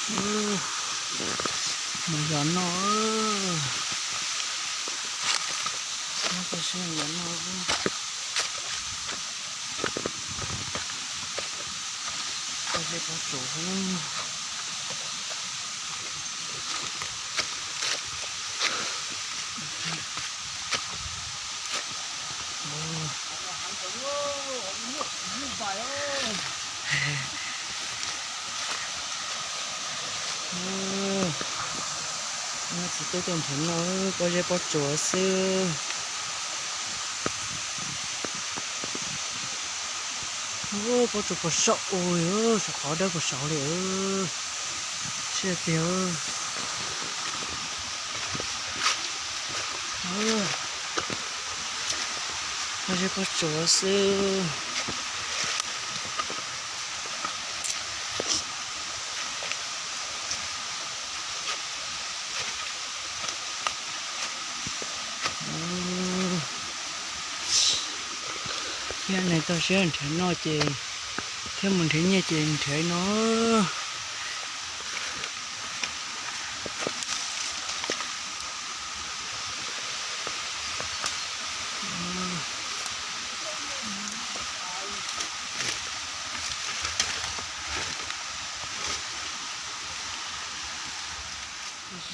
Mus yos noj, muab coj seb yos noj. Pob zeb pob tsuas. Txiv tub tuaj nrhiav noj, pob zeb pob tsuas xwb. Pob tsuas puas saum ub, saum qhov dawb puas saud li. Siab tiag. Pob zeb pob tsuas xwb. Thiab nws toj siab nrhiav noj ces, thiab mus nrhiav nyiaj ces nrhiav no.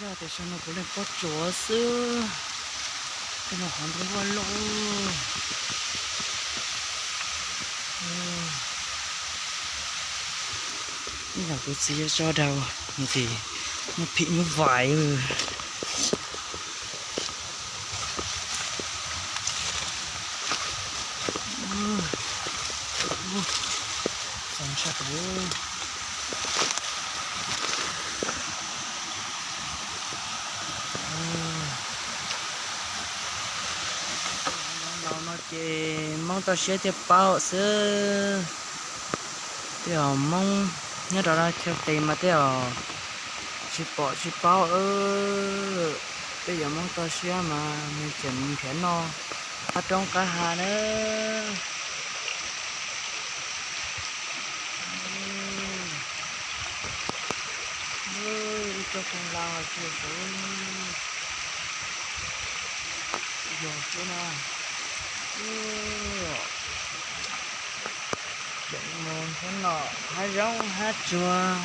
Zaj tias sau no puav leej pob tsuas xwb. Tej no qhov ntuj nkuaj loj. Ib yam kuv txiv tso dag ntxim, muab phim muab vais. Laus no ces Hmoob toj siab thiaj paub xwb. Tej zaum Hmoob nyob rau lawv chaw qis mas tej zaum tsis pom tsis paub. Peb cov Hmoob toj siab mas nws tseem mus nrhiav noj qab roob qab hav na. Ib tsob koob lau tsis yog xwb, yog xwb na. Tseem mus nrhiav noj hav zoov hav tsuag.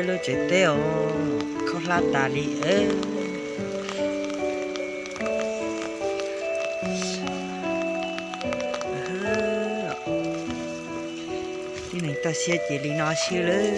Lub tsev teb os, khaub hlab tas li. Tib neeg toj siab ces li no xwb lawm.